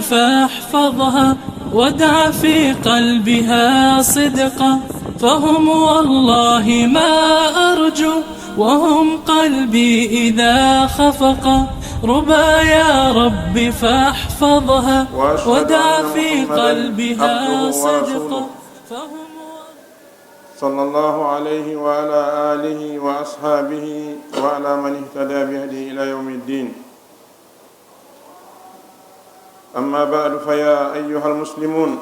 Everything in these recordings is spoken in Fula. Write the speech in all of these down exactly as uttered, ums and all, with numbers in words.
فاحفظها، ودع في قلبها صدقا، فهم والله ما أرجو، وهم قلبي إذا خفقا. ربى يا رب فاحفظها، وأشهد ودع أن في محمدا قلبها عبده صدقا، ورسوله. فهم صلى الله عليه وعلى آله وأصحابه وعلى من اهتدى بهديه إلى يوم الدين. أما بعد، فيا أيها المسلمون،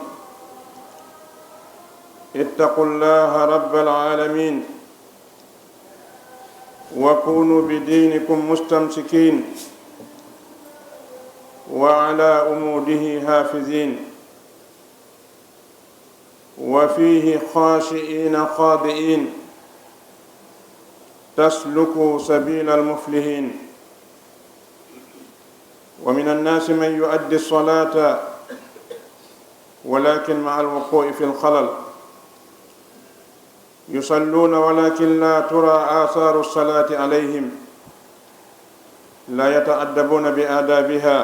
اتقوا الله رب العالمين، وكونوا بدينكم مستمسكين، وعلى أموره حافظين، وفيه خاشعين خاضعين، تسلكوا سبيل المفلحين. ومن الناس من يؤدي الصلاة ولكن مع الوقوع في الخلل، يصلون ولكن لا ترى آثار الصلاة عليهم، لا يتأدبون بآدابها،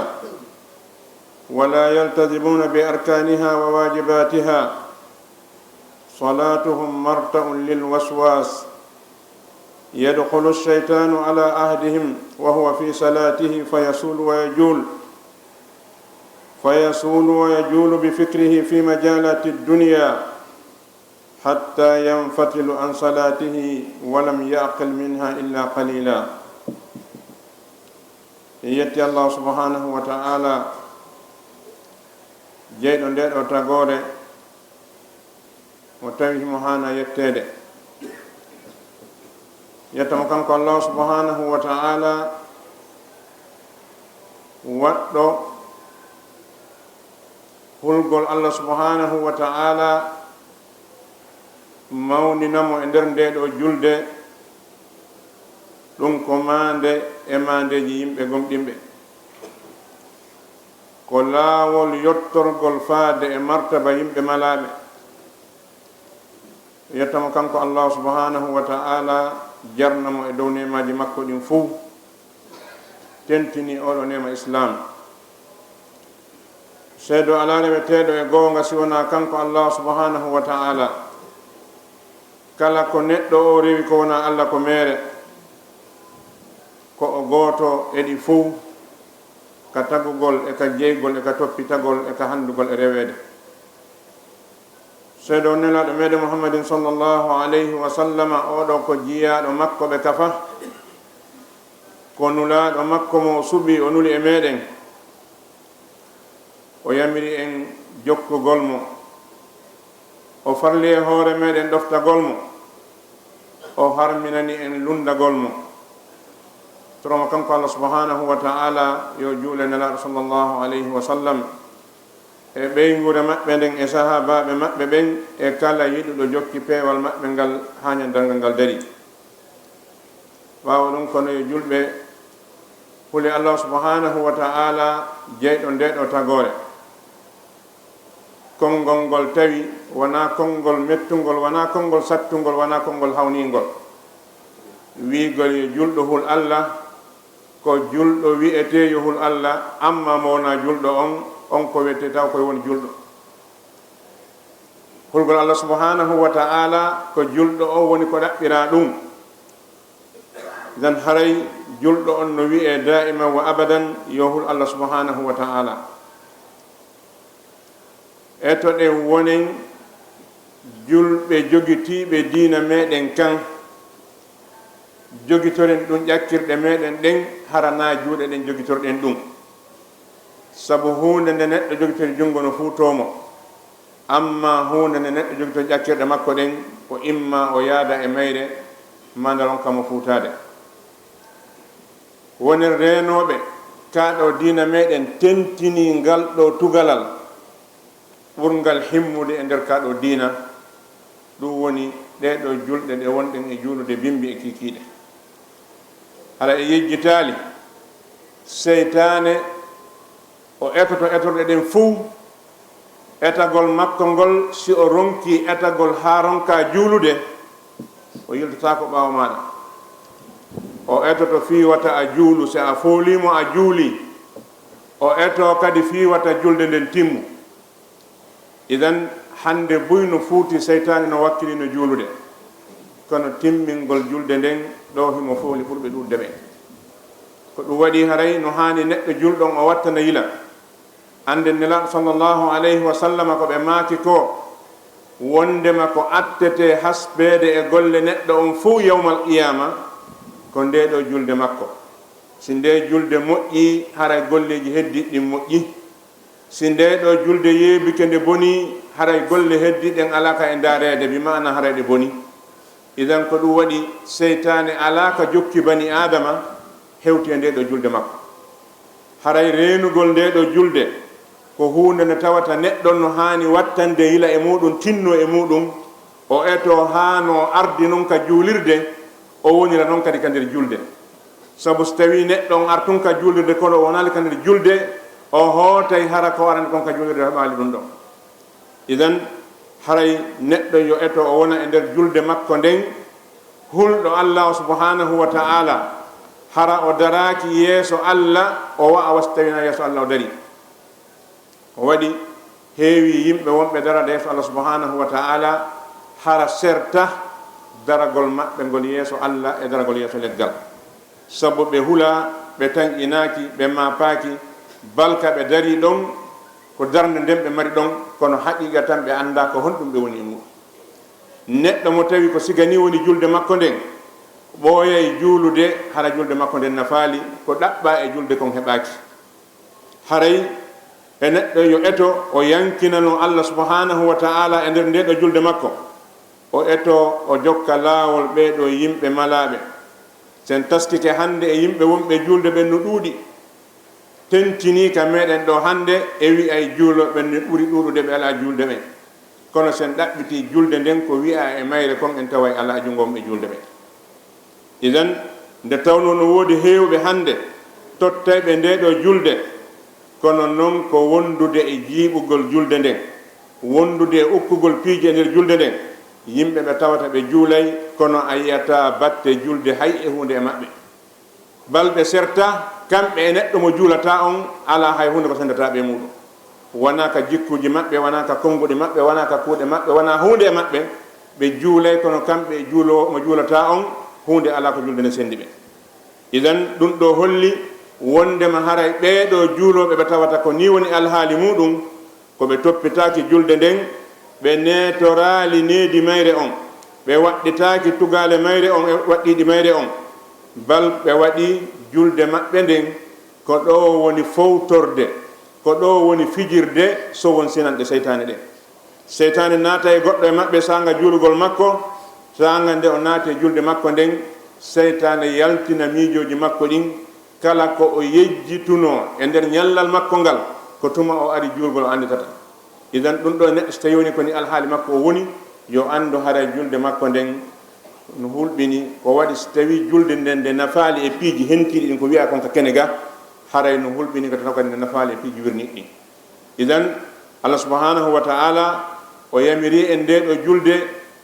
ولا يلتزمون بأركانها وواجباتها. صلاتهم مرتع للوسواس، يدخل الشيطان على أحدهم وهو في صلاته فيصول ويجول، فيصول ويجول بفكره في مجالات الدنيا، حتى ينفتل عن صلاته ولم يعقل منها إلا قليلا. En yetti Allah subhanahu wa ta'ala, jeyɗo nde ɗo tagoore, mo tawi himo haana yetteede. Yetta mo kanko Allah subhanahu wa ta'ala, waɗɗo hulgol Allah subhanahu wa ta'ala, mawnina mo e nder nde ɗo julde, ɗum ko maande e maandeeji yimɓe gomɗinɓe. Ko laawol yottorgol faade e martaba yimɓe malaaɓe. Yetta mo kanko Allah subhanahu wa ta'ala, jarna mo e dow neemaaji makko ɗin fow, tentini oɗo neema Islam. Seedo alaa reweteeɗo e goonga si wonaa kanko Allah subhanahu wa ta'ala. Kala ko neɗɗo o rewi ko wonaa Allah ko meere. Ko o gooto e ɗi fow, ka tagugol e ka jeygol e ka toppitagol e ka handugol e reweede. Seedo nelaaɗo meɗen Muhammadin sallallahu alayhi wa sallama, oɗo ko jiyaaɗo makko ɓe kafa, ko nulaaɗo makko mo o suɓi, o nuli e meɗen. O yamiri en jokkugol mo. O farli e hoore meɗen ɗoftagol mo. O harminani en lunndagol mo. Toromo kanko Allah subhanahu wa ta'ala, yo juule nelaaɗo sallallahu alayhi wa sallam, e ɓeynguure maɓɓe nden, e sahaabaaɓe maɓɓe ɓen, e kala yiɗuɗo jokki peewal maɓɓe ngal haa ñannde darngal ngal darii. Ɓaawo ɗum, kono yo julɓe huli Allah subhanahu wa ta'ala, jeyɗo nde ɗo tagoore. Konngol ngol tawi wonaa konngol mettungol, wonaa konngol sattungol, wonaa konngol hawniingol. Wiigol yo julɗo hul Allah, ko julɗo wi'etee yo hul Allah, amma mo wonaa julɗo on, on ko wi'etee taw ko woni julɗo. Hulgol Allah subhanahu wa ta'ala ko julɗo o woni ko ɗaɓɓiraa ɗum. Idan haray julɗo on no wi'ee daa'iman wa abadan yo hul Allah subhanahu wa ta'ala. Etoɗen wonen julɓe jogitiiɓe diina meɗen kan, jogitoren ɗum ƴakkirɗe meɗen ɗen, hara naa juuɗe ɗen jogitorɗen ɗum. Sabu huunde nde neɗɗo jogitori junngo no fuutoo mo, amma huunde nde neɗɗo jogitori ƴakkirɗe makko ɗen, ko imma o yaada e mayre, maa nde ronka mo fuutaade. Wonen reenooɓe, kaa ɗo diina meɗen tentinii ngal ɗo tugalal ɓurngal himmude e nder kaa ɗo diina, ɗum woni ɗee ɗo julɗe ɗe wonɗen e juulude bimbi e kiikiiɗe. Hara e yejjitaali, seytaane o etoto etorɗe ɗen fow, etagol makko ngol, si o ronkii etagol haa ronkaa juulude, o yiltotaako ɓaawo maaɗa. O etoto fii wata a juulu, si a foolii mo a juulii, O eto kadi fii wata julde nden timmu. Idan, hannde buy no fuuti, seytaane no wakkilino juulude. Kono timmingol julde nden, ɗo himo fooli ɓurɓe ɗuuɗude ɓen. Ko ɗum waɗi haray no haani neɗɗo julɗo on o wattana yila. Annden Nelaaɗo sallallahu alayhi wa sallama ko ɓe maaki ko, wondema ko attetee hasbeede e golle neɗɗo on fow yawmal qiyaama, ko ndee ɗoo julde makko. Si ndee julde moƴƴii, haray golleeji heddiiɗi ɗin moƴƴii. Si ndee ɗoo julde yeebike, nde bonii, haray golle heddiiɗe ɗen alaa ka e ndaareede, bi maana haray ɗe bonii. Idan, ko ɗum waɗi seytaane alaa ka jokki bani Aadama hewti e ndee ɗoo julde makko. Haray reenugol ndee ɗoo julde ko huunde nde tawata neɗɗo no haani wattande yila e muuɗum, tinnoo e muuɗum, o etoo haa no ardi non ka juulirde, o wonira non kadi ka nder julde. Sabu si tawii neɗɗo on artun ka juulirde kono o wonaali ka nder julde, o hootay hara ko arani kon ka juulirde heɓaali ɗum ɗon. Idan, haray neɗɗo yo eto o wona e nder julde makko nden, hulɗo Allaahu subhaanahu wa ta'aala, hara o daraaki yeeso Alla, o wa'a wa si tawii na yeeso Alla o darii. O waɗi heewi yimɓe wonɓe darade yeeso Alla subhaanahu wa ta'aala, hara serta daragol maɓɓe ngol yeeso Alla e daragol yeeso leggal. Sabu ɓe hulaa, ɓe tanƴinaaki, ɓe maapaaki, bal ka ɓe darii ɗon, ko darnde nden ɓe mari ɗon, kono haqiiqa tan ɓe anndaa ko honɗum ɓe woni e muuɗum. Neɗɗo mo tawi ko siga nii woni julde makko nden, ɓooyay juulude, hara julde makko nden nafaali, ko ɗaɓɓaa e julde kon heɓaaki. Haray e neɗɗo yo eto o yankinano Alla subhaanahu wa ta'aala e nder ndee ɗoo julde makko, o eto o jokka laawol ɓee ɗoo yimɓe malaaɓe. Sen taskike hannde e yimɓe wonɓe juulde ɓen no ɗuuɗi, tentinii ka meɗen ɗoo hannde e wi'ay juulooɓe ɓen no ɓuri ɗuuɗude ɓe alaa juulde ɓen. Kono sen ɗaɓɓitii julde nden ko wi'aa e mayre kon en taway alaa junngo wonɓe juulde ɓen. Idan, nde tawnoo no woodi heewɓe hannde tottayɓe ndee ɗoo julde, kono non ko wondude e jiiɓugol julde nden, wondude e ukkugol piiji e nder julde nden, yimɓe ɓe tawata ɓe juulay, kono a yi'ataa batte julde hay e huunde e maɓɓe. Bal ɓe serta, kamɓe e neɗɗo mo juulataa on, alaa hay huunde ko senndataa ɓe e muuɗum. Wanaa ka jikkuuji maɓɓe, wanaa ka konnguɗi maɓɓe, wanaa ka kuuɗe maɓɓe, wanaa huunde e maɓɓe. Ɓe juulay, kono kamɓe e juuloowo mo juulataa on, huunde alaa ko julde nden senndi ɓe. Idan, ɗum ɗoo holli wondema haray ɓee ɗoo juulooɓe ɓe tawata ko nii woni alhaali muuɗum, ko ɓe toppitaaki julde nden, ɓe neetoraali needi mayre on, ɓe waɗɗitaaki tugaale mayre on e waɗɗiiɗi mayre on, bal ɓe waɗi julde maɓɓe nden ko ɗo woni fowtorde, ko ɗo woni fijirde sowon sinanɗe seytaane ɗen. Seytaane naata e goɗɗo e maɓɓe saanga juulugol makko, saanga nde o naati e julde makko nden, seytaane yaltina miijooji makko ɗin, kala ko o yejjitunoo e nder ñallal makko ngal, ko tuma o ari juulgol o annditata. Idan ɗum ɗo neɗɗo so tawi woni ko ni alhaali makko o woni, yo anndu haray julde makko nden no hulɓini, ko waɗi so tawi julde nden nde nafaali e piiji hentiiɗi ɗin ko wi'a kon ka kene ga, haray no hulɓini ko tan kadi nde nafaali e piiji wirniiɗi ɗin. Idan, Allah subhanahu wa ta'ala o yamiri en nde ɗo julde,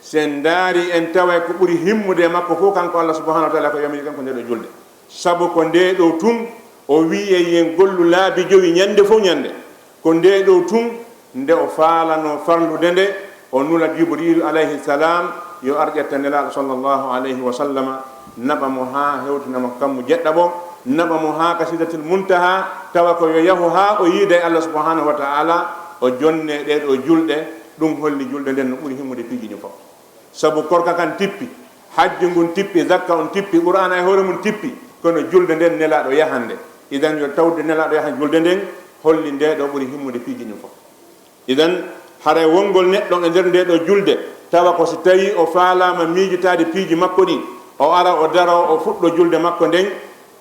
si en ndaari en taway ko ɓuri himmude e makko fof kanko Allah subhanahu wa ta'ala ko yamiri kanko nde ɗo julde. Sabu ko nde ɗo tun o wi'i en yen gollu laabi jowi ñande fof ñande. Ko nde ɗo tun nde o faalano farlude nde, o nula Jibril alayhi salam yo ar ƴetta Nelaaɗo sallallahu alayhi wa sallama, naɓa mo haa hewtina mo kammu jeɗɗaɓo, naɓa mo haa ka Sidratil Muntaha, tawa ko yo yahu haa o yiida e Allah subhanahu wa ta'ala, o jonne ɗe ɗo julɗe. Ɗum holli julde nden no ɓuri himmude piiji ɗin fof. Sabu korka kan tippi, hajju ngun tippi, zakka on tippi, Qur'aana e hoore mun tippi, kono julde nden Nelaaɗo yahande. Idan yo tawde Nelaaɗo yahan julde nden holli nde ɗo ɓuri himmude piiji ɗin fof. Idan, haray wongol neɗɗo e nder nde ɗo julde, tawa ko si tawi o faalaama miijitaade piiji makko ɗin, o ara o daro o fuɗɗo julde makko nden,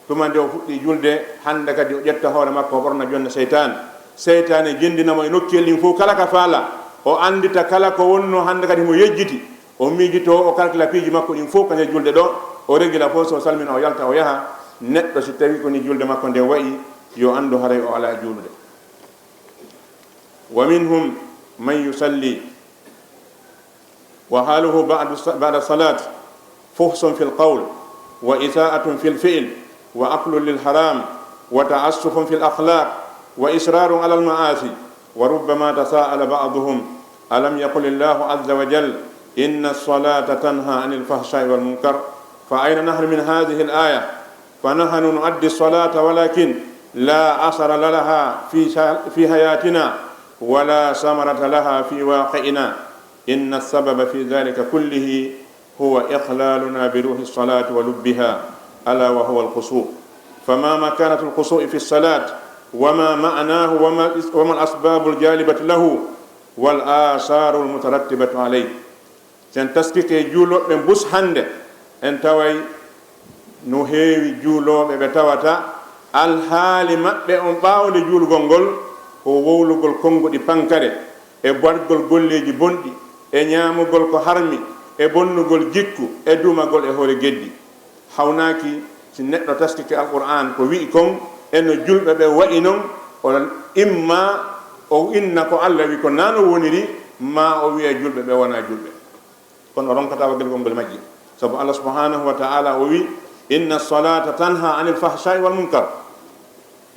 tuma nde o fuɗɗi julde, hande kadi o ƴetta hoore makko o ɓorna jonne seytaane. Seytaane jendina mo e nokkuyel ɗin fof kala ka faala, o andita kala ko wonno hande kadi mo yejjiti, o miijito o kalkila piiji makko ɗin fof ka nder julde ɗo, o regila fof so salmina o yalta o yaha. Neɗɗo si tawi ko ni julde makko nde wa'i, yo andu haray o ala juulude. ومنهم من يصلي وحاله بعد بعد الصلاة فحش في القول وإساءة في الفعل وأكل للحرام وتعسف في الأخلاق وإصرار على المعاصي. وربما تساءل بعضهم: ألم يقل الله عز وجل: إن الصلاة تنهى عن الفحشاء والمنكر؟ فأين نحن من هذه الآية؟ فنحن نؤدي الصلاة، ولكن لا أثر لها في شا-، في حياتنا، ولا ثمرة لها في واقعنا. إن السبب في ذلك كله هو إخلالنا بروح الصلاة ولبها، ألا وهو الخشوع. فما مكانة الخشوع في الصلاة، وما معناه، وما، وما الأسباب الجالبة له، والآثار المترتبة عليه؟ Sen taskike juulooɓe mbus hannde, en taway no heewi juulooɓe ɓe tawata alhaali maɓɓe on ɓaawde juulgol ngol ko wowlugol konnguɗi pankare, e baɗgol golleeji bonɗi, e ñaamugol ko harmi, e bonnugol jikku, e duumagol e hoore geddi. Hawnaaki si neɗɗo taskike Alqur'aan ko wi'i kon, e no julɓe ɓe wa'i non, o imma o inna ko Alla wi ko naa no woniri, maa o wi'a julɓe ɓe wonaa julɓe. Kono o ronkataa waggel konngol majji. Sabu Allah subhanahu wa ta'ala o wi: "Inna salata tanha anil fahsha'i wal munkar."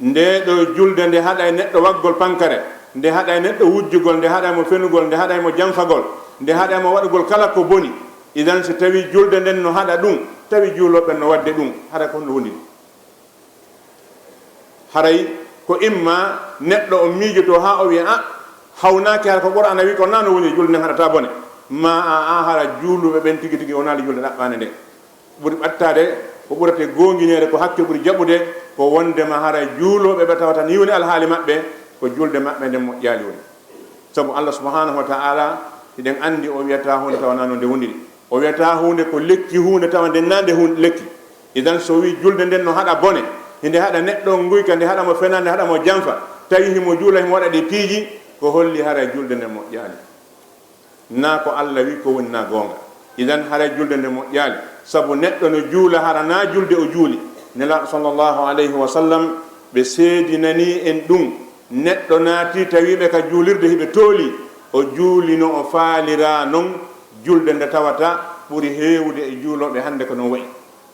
Nde ɗo julde nde haɗay neɗɗo waggol pankare, nde haɗay neɗɗo wujjugol, nde haɗay mo fenugol, nde haɗay mo janfagol, nde haɗay mo waɗugol kala ko boni. Idan, si tawi julde nden no haɗa ɗum, tawi juulooɓe no waɗde ɗum, haɗa ko honno woni? Haray ko imma neɗɗo on miijoto haa o wi'a, "A, hawnaaki, hara ko Qur'aana wi ko naa no woni, julde nden haɗata bone." Ma a, a hara juuluɓe ɓen tigi tigi wonaali julde ɗaɓɓaande nde. Ɓuri ɓattaade, ko ɓurate goongineede, ko hakke ɓuri jaɓude, ko wondema hara juulooɓe ɓe tawata ni woni alhaali maɓɓe, ko julde maɓɓe nden moƴƴaali woni. Sabu Allah subhanahu wa ta'ala, hiɗen anndi o wi'ata huunde tawa naa no nde woniri. O wi'ata huunde ko lekki huunde tawa nden naa nde hun-, lekki. Idan, so o wi julde nden no haɗa bone, hinde haɗa neɗɗo on nguyka, nde haɗa mo fena, nde haɗa mo janfa, tawi himo juula, himo waɗa ɗi piiji, ko holli haray julde nden moƴƴaali? Naa ko Allah wi ko woni naa goonga. Idan, haray julde nden moƴƴaali, sabu neɗɗo no juula hara naa julde o juuli. Nelaaɗo sallallahu alayhi wa sallam, ɓe seedinanii en ɗum. Neɗɗo naati tawi ɓe ka juulirde hiɓe tooli, o juuli no o faaliraa non, julde nde tawata ɓuri heewude e juulooɓe hannde ko non wa'i.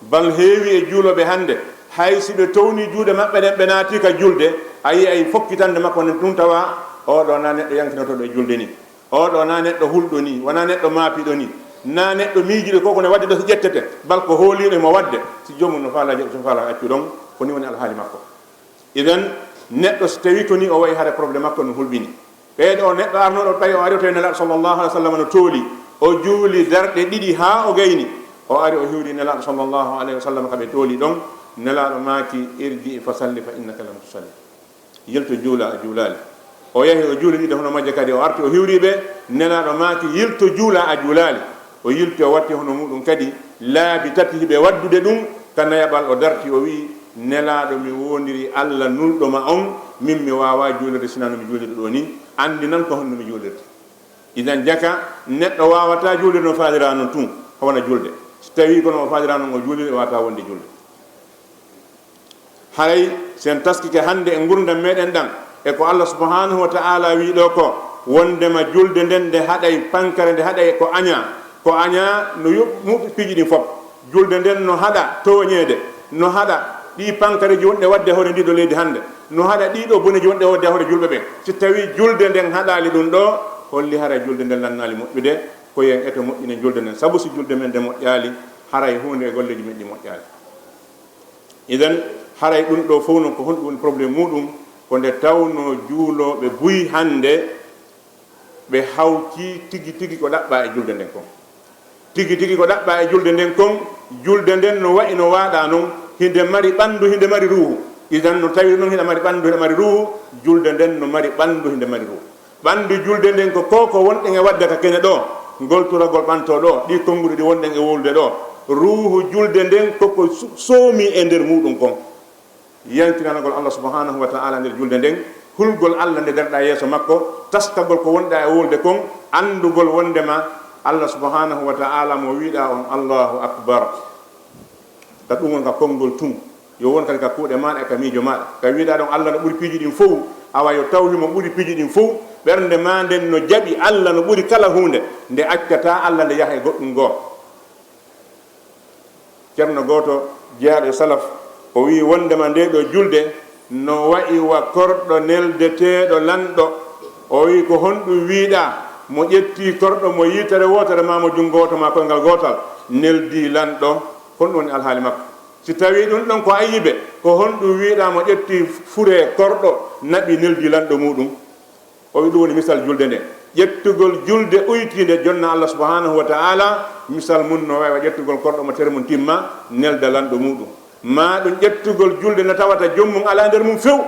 Bal heewi e juulooɓe hannde, hay si ɓe towni juuɗe maɓɓe ɗen, ɓe naati ka julde, a yi'ay fokkitande makko nden tun tawa, "Oo ɗoo naa neɗɗo yankinotooɗo e julde ni. Oo ɗoo naa neɗɗo hulɗo ni, wanaa neɗɗo maapiɗo ni, naa neɗɗo miijiɗo ko ko ne waɗde ɗoo si ƴettete, bal ko hooliiɗo himo waɗde, si joomum no faalaa jaɓu, si no faalaa accu ɗon, ko ni woni alhaali makko." Idan, neɗɗo si tawi ko ni o wa'i, hare problème makko no hulɓini. Ɓeeɗo o neɗɗo arnooɗo, tawi o ari o tawi Nelaaɗo sallallahu alaihi wa sallam no tooli, o juuli darɗe ɗiɗi haa o gayni, o ari o hiwri Nelaaɗo sallallahu alaihi wa sallam ka ɓe tooli ɗon, Nelaaɗo maaki: "Irji fa salli fa innaka lam tusalli." Yilto juula, a juulaali. O yahi o juuli ɗiɗi hono majje kadi, o arti o hiwri ɓe, Nelaaɗo maaki: "Yilto juula, a juulaali." O yilti o watti hono muuɗum kadi, laabi tati hiɓe waddude ɗum, ka nayaɓal o darti o wi'i: "Nelaaɗo, mi woondiri Allah nulɗo ma on, min mi waawaa juulirde sinaa no mi juuliri ɗoo ni, anndinan ko honno mi juulirta." Idan jaka, neɗɗo waawataa juulirde no faaliraa non tun, hawana julde. Si tawii ko no o faaliraa non o juuliri, o waawataa wonde julde. Haray, si en taskike hannde e ngurndan meɗen ɗan, e ko Allah subhanahu wa ta'ala wi ɗoo ko, wondema julde nden nde haɗay pankare, nde haɗay ko añaa. Ko añaa no yo-, muɓɓi piiji ɗin fof. Julde nden no haɗa tooñeede, no haɗa ɗii pankareeji wonɗi e waɗde hoore ndii ɗoo leydi hannde, no haɗa ɗii ɗoo boneeji wonɗi e waɗde hoore julɓe ɓen. Si tawii julde nden haɗaali ɗum ɗoo, holli haray julde nden lannaali moƴƴude? Ko yo en eto moƴƴinen julde nden, sabu si julde men nde moƴƴaali, haray huunde e golleeji men ɗi moƴƴaali. Idan, haray ɗum ɗoo fof noon, ko honɗum woni problème muuɗum? Ko nde tawnoo juulooɓe buy hannde, ɓe hawtii tigi tigi ko ɗaɓɓaa e julde nden kon. Tigi tigi ko ɗaɓɓaa e julde nden kon, julde nden no wa'i no waaɗaa non, hinde mari ɓanndu, hinde mari ruuhu. Idan, no tawiri non hiɗa mari ɓanndu, hiɗa mari ruuhu, julde nden no mari ɓanndu, hinde mari ruuhu. Ɓanndu julde nden ko ko, ko wonɗen e waɗde ka kene ɗoo, ngol turagol ɓantoo ɗoo, ɗii konnguɗi ɗi wonɗen e wowlude ɗoo. Ruuhu julde nden ko ko su-, soomi e nder muuɗum kon. Yankinanagol Allah subhanahu wa ta'ala nder julde nden, hulgol Allah nde darɗaa yeeso makko, taskagol ko wonɗaa e wowlude kon, anndugol wondema Allah subhanahu wa ta'ala mo wi'ɗaa on, Allahu akbar. Ka ɗum won ka konngol tun, yo won kadi ka kuuɗe maaɗa e ka miijo maaɗa. Ka wi'ɗaa ɗon Allah no ɓuri piiji ɗin fow, awa yo taw himo ɓuri piiji ɗin fow, ɓernde maa nden no jaɓi Allah no ɓuri kala huunde, nde accataa Allah nde yaha e goɗɗum goo. Ceerno gooto jeyaaɗo e salaf, o wi'i wondema ndee ɗoo julde, No wa'i wa korɗo neldeteeɗo lanɗo. O wi'i, "Ko honɗum wi'uɗaa?" Mo ƴetti korɗo mo yitere wootere maa mo junngo wooto maa koyngal gootal, neldii lanɗo. Honɗum woni alhaali makko? Si tawii ɗum ɗon ko ayyibe, ko honɗum wi'uɗaa mo ƴetti furee korɗo, naɓi, neldii lanɗo muuɗum? O wi'i, ɗum woni misal julde nden. Ƴettugol julde uytiinde jonna Allah subhanahu wa ta'ala, misal mun no wa'i wa ƴettugol korɗo mo tere mun timma, nelda lanɗo muuɗum. Maa ɗum ƴettugol julde no tawata joom mun alaa nder mun few.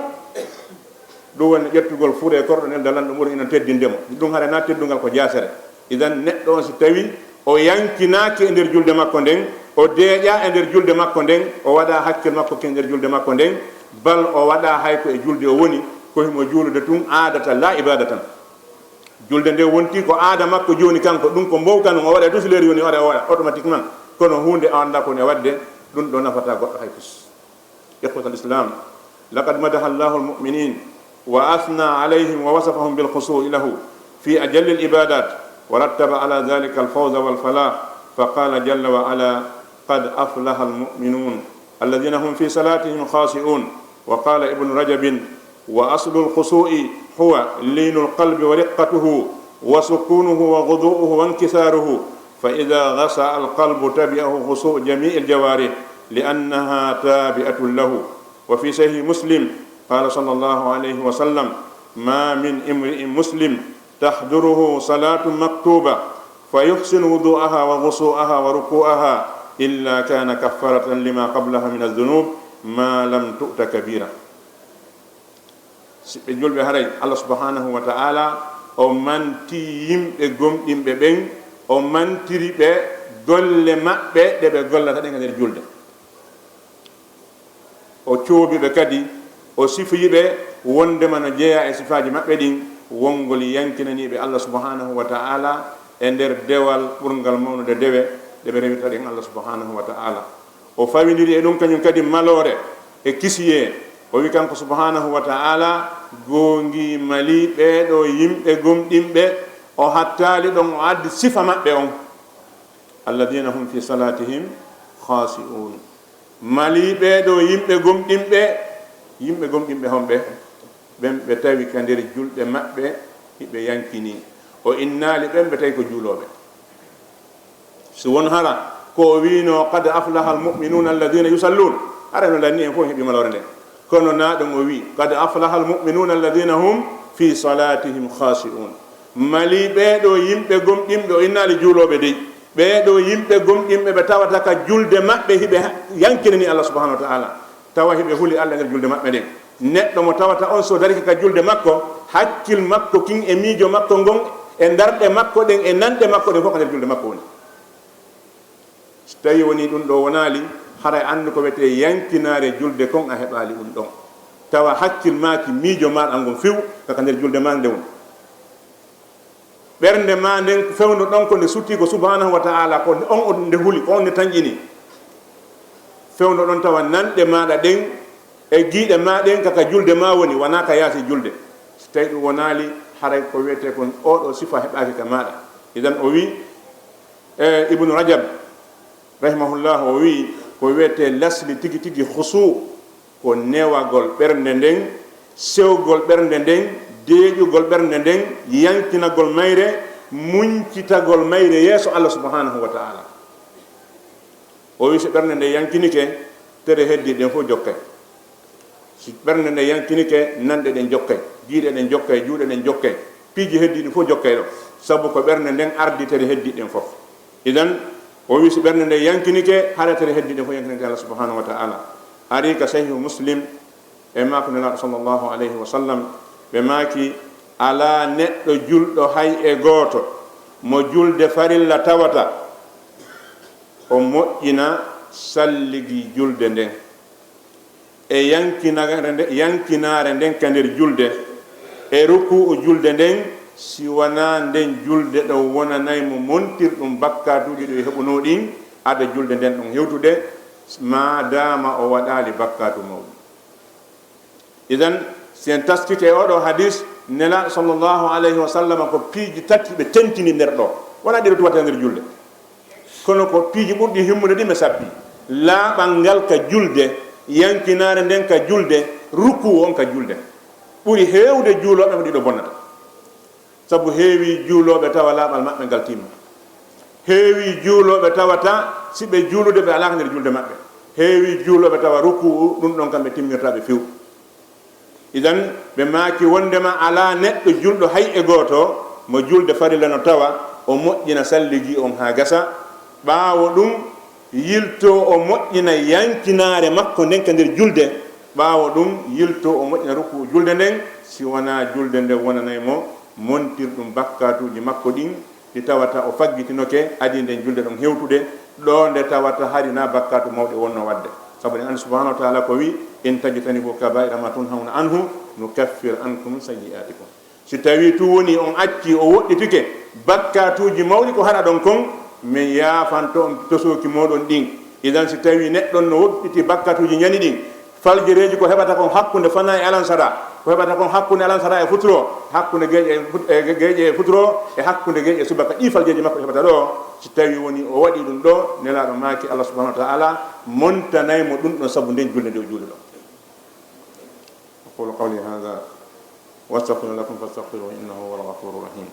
Ɗum woni ƴettugol furee korɗo nelda lanɗo muuɗum ina teddinde mo. Ɗum hara na teddungal ko jaasere. Idan neɗɗo on si tawi o yankinaaki e nder julde makko nden, o deeƴaa e nder julde makko nden, o waɗaa hakkil makko ki e nder julde makko nden, bal o waɗaa hay ko e julde o woni, ko himo juulude tun aadatan, laa ibaadatan. Julde nde wonti ko aada makko jooni kanko, ɗum ko mbowka non, o waɗa tout leeri woni o waɗa, o waɗa automatiquement. Kono huunde o anndaa ko ne waɗde, ɗum ɗo nafata goɗɗo hay fus. إخوة الإسلام، لقد مدح الله المؤمنين وأثنى عليهم ووصفهم بالخشوع له في أجل العبادات، ورتب على ذلك الفوز والفلاح، فقال جل وعلا: "قد أفلح المؤمنون الذين هم في صلاتهم خاشعون". وقال ابن رجب: "وأصل الخشوع هو لين القلب ورقته وسكونه وخضوعه وانكساره، فإذا خشع القلب تبعه خشوع جميع الجوارح لأنها تابعة له". وفي صحيح مسلم قال صلى الله عليه وسلم: "ما من امرئ مسلم تحضره صلاة مكتوبة فيحسن وضوءها وخشوعها وركوعها إلا كان كفارة لما قبلها من الذنوب ما لم تؤت كبيرة". Siɓɓe julɓe, haray Allah subhanahu wa ta'ala o manti yimɓe gomɗinɓe ɓen, o mantiri ɓe golle maɓɓe ɗe ɓe gollata ɗen e nder julde. O coobi ɓe kadi, o sifoyi ɓe wondema no jeyaa e sifaaji maɓɓe ɗin, wongol yankinaniiɓe Allah subhanahu wa ta'ala e nder dewal ɓurngal mawnude dewe ɗe ɓe rewirta ɗen Allah subhanahu wa ta'ala. O fawindiri e ɗum kañum kadi maloore e kisiyee. O wi kanko subhanahu wa ta'ala, goongii malii ɓee ɗoo yimɓe gomɗinɓe, o hattaali ɗon, o addi sifa maɓɓe on. "Alladina hum fi salatihim khashi'un." Malii ɓee ɗoo yimɓe gomɗinɓe, yimɓe gomɗinɓe honɓe? Ɓen ɓe tawi ka nder julɗe maɓɓe hiɓe yankinii. O innaali ɓen ɓe tawi ko juulooɓe. Si won hara ko o wiino, "Qad aflaha almu'minuna alladina yusallun", hara no lanni en fof heɓi maloore nden. Kono na ɗum o wi, "Qad aflaha almu'minuna alladina hum fi salatihim khashi'un." Malii ɓee ɗoo yimɓe gomɗinɓe, o innaali juulooɓe dey. Ɓee ɗoo yimɓe gomɗinɓe ɓe tawata ka julde maɓɓe hiɓe yankinani Allah subhanahu wa ta'ala. Tawa hiɓe huli Allah nder julde maɓɓe nden. Neɗɗo mo tawata on so darike ka julde makko, hakkil makko kin e miijo makko ngon, e ndarɗe makko ɗen, e nanɗe makko ɗen fof ka nder julde makko woni. So tawi woni ɗum ɗo wonaali, haray anndu ko wiyetee yankinaare julde kon a heɓaali ɗum ɗon. Tawa hakkil maaki miijo maaɗa ngon few ka ka nder julde maa nde woni. Ɓernde maa nden fewndo ɗon ko nde sutti ko subhanahu wa ta'ala, ko on nde huli, ko on nde tanƴini. Fewndo ɗon tawa nanɗe maaɗa ɗen e giiɗe maa ɗen ka ka julde maa woni, wanaa ka yaasi julde. So tawi ɗum wonaali, haray ko wiyetee kon oɗo sifa heɓaaki ka maaɗa. Idan o wi, e, Ibnu Rajab, rahimahullah, o wi, ko wiyetee lasli tigi tigi khusu, ko newagol ɓernde nden, sewgol ɓernde nden, deeƴugol ɓernde nden, yankinagol mayre, muñcitagol mayre yeeso Allah subhanahu wa ta'ala. O wi, so ɓernde nden yankinike, tere heddiiɗe ɗen fof jokkay. Si ɓernde nden yankinike, nanɗe ɗen jokkay, giiɗe ɗen jokkay, juuɗe ɗen jokkay, piiji heddiiɗi fof jokkay ɗo, sabu ko ɓernde nden ardi tere heddiiɗe ɗen fof. Idan, o wi, si ɓernde nden yankinike, hara tere heddiiɗe ɗen fof yankinike Allah subhanahu wa ta'ala. Ari ka Sahihu Muslim, e maako Nelaaɗo sallallahu alayhi wa sallam, ɓe maaki, alaa neɗɗo julɗo hay e gooto mo julde farilla tawata, o moƴƴina salligi julde nden, e yankinaare nde, yankinaare nden ka nder julde, e ruku'u julde nden, si wanaa nden julde ɗon wonanay mo montirɗum bakkaatuuji ɗi o heɓunoo ɗin, ada julde nden ɗon hewtude, maadaama o waɗaali bakkaatu mawɗum. Idan, si en taskike e oɗo hadis, Nelaaɗo sallallahu alayhi wa sallam ko piiji tati ɓe tentini nder ɗo. Wonaa ɗiɗo tun watta nder julde. Kono ko piiji ɓurɗi himmude ɗin ɓe sabbi. Laaɓal ngal ka julde, yankinaare nden ka julde, Rukuu on ka julde ɓuri heewde juulooɓe ko ɗiɗo bonnata. Sabu heewii juulooɓe tawa laaɓal maɓɓe ngal timma. Heewii juulooɓe tawata si ɓe juulude ɓe alaaka nder julde maɓɓe. Heewii juulooɓe tawa rukuu ɗum ɗon kam ɓe timmirtaa ɓe few. Idan ɓe maaki wondema alaa neɗɗo julɗo hay e gooto mo julde farilla no tawa o moƴƴina salligi on haa gasa. Ɓaawo ɗum yiltoo o moƴƴina yankinaare makko nden ka nder julde. Ɓaawo ɗum yiltoo o moƴƴina rukuu julde nden, si wanaa julde nden wonanay mo montirɗum bakkaatuuji makko ɗin ɗi tawata o faggitinoke adii nden julde ɗon hewtude, ɗo nde tawata hari na bakkaatu mawɗe wonno waɗde. Sabu en anndi subhanahu wa taala ko wi, "In tajtanibu kabaira ma tunhawna anhu nukaffir ankum sayyi'atikum." Si tawii tun woni on accii o woɗɗitike bakkaatuuji mawɗi ko hara ɗon kon, min yaafanto on tosooki mooɗon ɗin. Idan si tawii neɗɗo on no woɗɗiti bakkaatuuji ñani ɗin, faljereeji ko heɓata kon hakkunde fana e alansara, ko heɓata kon hakkunde alansara e futuro, hakkunde geeƴe e fut-, e ge-, geeƴe e futuro, e hakkunde geeƴe e subaka, ɗii faljereeji makko heɓata ɗo, si tawii woni o waɗii ɗum ɗo, Nelaaɗo maaki Allah subhanahu wa taala montanay mo ɗum ɗon sabu nden julde nde o juuli ɗon. أقول قولي هذا وأستغفر لكم فاستغفروه إنه هو الغفور الرحيم.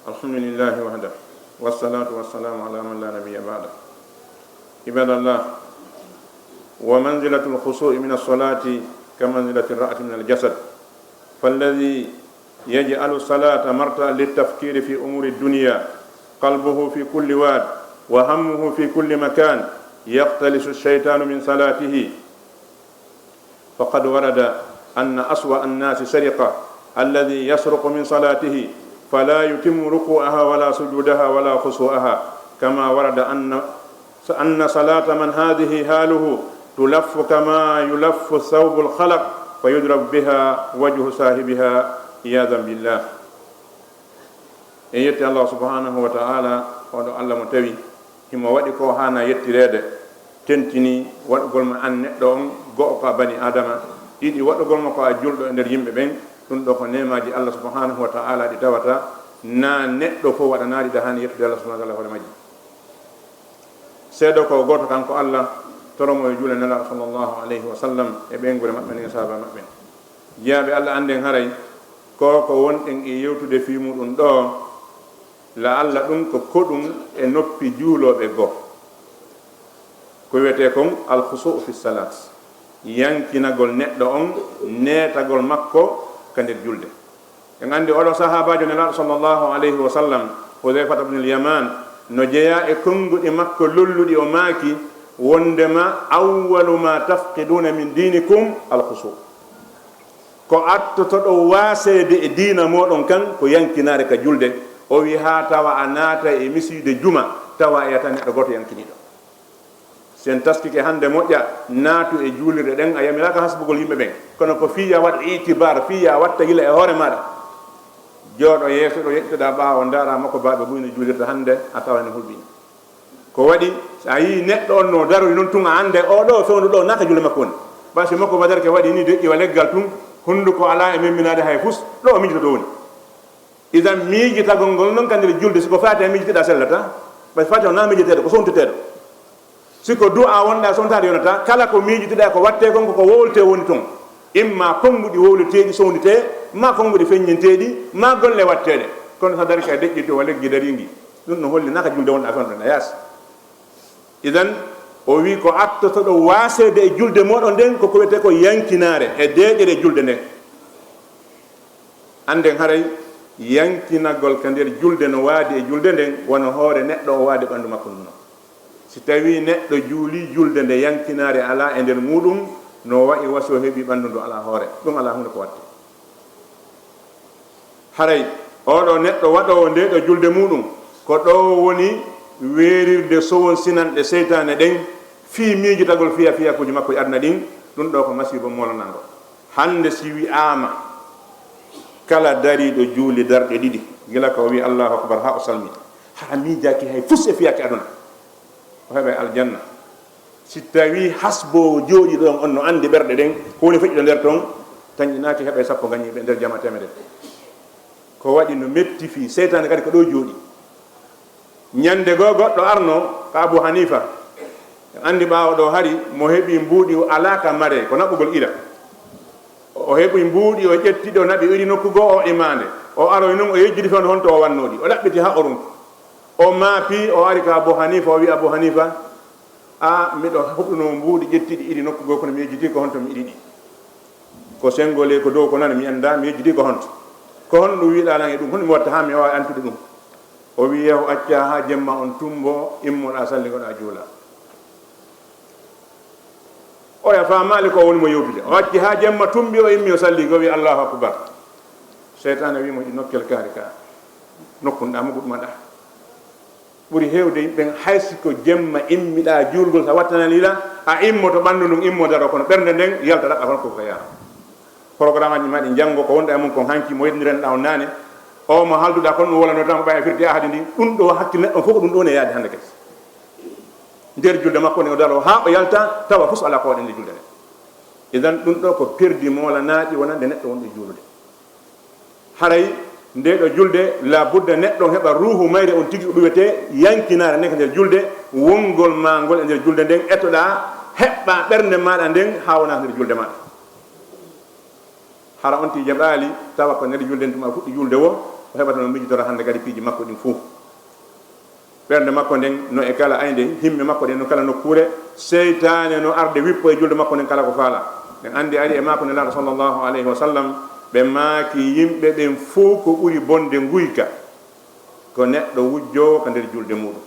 الحمد لله وحده والصلاة والسلام على من لا نبي بعده. عباد الله، ومنزلة الخشوع من الصلاة كمنزلة الرأس من الجسد، فالذي يجعل الصلاة مرتعا للتفكير في أمور الدنيا، قلبه في كل واد، وهمه في كل مكان، يختلس الشيطان من صلاته. فقد ورد أن أسوأ الناس سرقة الذي يسرق من صلاته فلا يتم ركوعها ولا سجودها ولا خشوعها، كما ورد أن أن صلاة من هذه حاله تلف كما يلف ثوب الخلق فيضرب بها وجه صاحبها عياذا بالله. En yetti Allah subhanahu wa ta'ala, oɗo Allah mo tawi himo waɗi ko haana yettireede, tentini waɗugol mo an neɗɗo on go'o ko a bani Adama, ɗiɗi waɗugol mo ko a julɗo e nder yimɓe ɓen. Ɗum ɗo ko neemaaji Allah subhanahu wa ta'ala ɗi tawata na neɗɗo fof waɗanaɗi ɗa haani yettude Allah subhanahu wa ta'ala hoore majji. Seedo ko gooto kanko Allah, toro mo e juule Nelaaɗo sallallahu alayhi wa sallam e ɓeynguure maɓɓe nden e sahaaba maɓɓe. Jiyaaɓe Allah, annden haray ko ko wonɗen e yewtude fii muɗum ɗo, la Allah ɗum ko koɗum e noppi juulooɓe goo. Ko wiyetee kon al-khushu' fi salaat, yankinagol neɗɗo on, neetagol makko ka nder julde. En anndi oɗo sahaabaajo Nelaaɗo sallallahu alayhi wa sallam, Hudhayfata ibn al-Yaman, no jeyaa e konnguɗi makko lolluɗi, o maaki wondema, "Awwalu ma tafqiduuna min diinikum al-khushu'." Ko attotoɗo waaseede e diina mooɗon kan, ko yankinaare ka julde. O wi, haa tawa a naata e misiide juma, tawa a yiyata neɗɗo gooto yankiniiɗo. Si en taskike hannde moƴƴa, naatu e juulirɗe ɗen, a yamiraaka hasbugol yimɓe ɓen. Kono ko fii yo a waɗ itibaar, fii yo a watta yila e hoore maaɗa. Jooɗo yeeso ɗo, yeƴƴitoɗaa ɓaawo, ndaara makko baaɓe buy no juulirta hannde, a tawa ene hulɓini. Ko waɗi, so a yii neɗɗo on no daroyi non tun, a annday oo ɗoo fewndo ɗoo naa ka juulde makko woni. Ɓay si makko Badar ke waɗi ni, deƴƴi wa leggal tun, hunnduko alaa e memminaade hay fus, ɗo o miijotoo woni. Idan miijitagol ngol non ka nder julde, si ko faati a miijitiɗaa sellataa, ɓay faati o naa miijeteeɗo, ko sowntiteeɗo. Si ko du'a wonɗaa sowtaade yonataa, kala ko miijitiɗaa ko wattee kon, ko ko wowletee woni ton. Imma konnguɗi wowleteeɗi sownditee, maa konnguɗi feññinteeɗi, maa golle watteeɗe. Kono so a darii ka deƴƴi to wa leggi dariingi, ɗum no holli naa ka julde wonɗaa fewndo na yaasi. Idan, o wi ko attotoɗo waaseede e julde mooɗon nden, ko ko wiyetee ko yankinaare e deeƴere julde nden. Annden haray yankinagol ka nder julde no waadi e julde nden, wano hoore neɗɗo o waadi ɓanndu makko ndun non. Si tawii neɗɗo juulii julde nde yankinaare alaa e nder muuɗum, no wa'i wa si o heɓii ɓanndu ndu alaa hoore, ɗum alaa huunde ko wattee. Haray, oo ɗoo neɗɗo waɗoowo ndee ɗoo julde muuɗum, ko ɗoo woni weerirde sowon sinanɗe seytaane ɗen, fii miijitagol fiya-fiyakuuji makko e aduna ɗin, ɗum ɗoo ko masiibo moolanango. Hannde si wi'aama, kala dariiɗo juuli darɗe ɗiɗi, gila ka o wi'i Allahu Akbar haa o salmini, hara miijaaki hay fus e fiyaake aduna, o heɓay aljanna. Si tawii hasboowo jooɗiiɗo ɗon on no anndi ɓerɗe ɗen, ko woni feƴƴude nder ton, tanƴinaaki heɓay sappo gañiiɓe nder jamaa teemedere. Ko waɗi no metti fii, seytaane kadi ko ɗo jooɗi. Ñande goo goɗɗo arno ka Abu Hanifa. En anndi ɓaawo ɗo hari mo heɓi mbuuɗi o alaa ka mare, ko naɓugol ila. O heɓi mbuuɗi, o ƴetti ɗo naɓi iri nokku goo, o imaande. O aroy nun, o yejjiti fewndo honto o wannoɗi. O ɗaɓɓiti haa o runki. O maapi, o ari ka Abu Hanifa, o wi Abu Hanifa, a, miɗo huɓɗuno mbuuɗi ƴettiɗi iri nokku goo, kono mi yejjiti ko honto mi iri ɗi. Ko senngo le, ko dow, ko nano, mi annda, mi yejjiti ko honto. Ko honɗum wiɗa lan e ɗum, honɗum mi watta haa mi waawi antude ɗum? O wi, yeehu acca haa jemma on tumbo, immoɗa salligoɗa juula. Oya faamaali ko woni mo yewtude. O acci haa jemma tumbi, o immi, o salli, o wi, Allahu akbar. Seytaane wi mo, ɗi nokkel kaari ka. Nokkun ɗa mo goɗɗum ɗa. Ɓuri heewde yimɓe ɓen, hay si ko jemma immiɗaa juulgol, sa wattanani la, a immoto ɓanndu ndun, immo daro, kono ɓernde nden yalta ɗaɓɓa kono ko ka yaha. Programme aji ma ɗi janngo, ko wonɗa e mun kon hanki, mo yeddiren ɗa on naane, o mo halduɗa kon ɗum wala no tan ko ɓay e firti ahadi ndi, ɗum ɗo hakkille neɗɗo fof ko ɗum ɗo ne yaadi hannde kadi. Nder julde makko nde o daro haa o yalta, tawa fus ala ko waɗi nde julde nde. Idan ɗum ɗo ko perdi moolanaaɗi wonande neɗɗo wonɗo e juulude. Haray nde ɗo julde, la budda neɗɗo on heɓa ruuhu mayre on tigi ko ɗum wiyetee yankinaare nden ka nder julde, wongol maa ngol e nder julde nden, etoɗaa, heɓɓaa ɓernde maaɗa nden haa wonaa nder julde maaɗa. Hara on tigi jaɓaali, tawa ko nder julde nden tuma fuɗɗi juulde wo, o heɓata no miijitora hannde kadi piiji makko ɗin fof. Ɓernde makko nden no e kala aynde, himme makko ɗen no kala nokkuure, seytaane no arde wippo e julde makko nden kala ko faala. Ɓen anndi ari e maako Nelaaɗo sallallahu alayhi wa sallam, ɓe maaki yimɓe ɓen fow ko ɓuri bonde nguyka, ko neɗɗo wujjoowo ka nder julde muuɗum.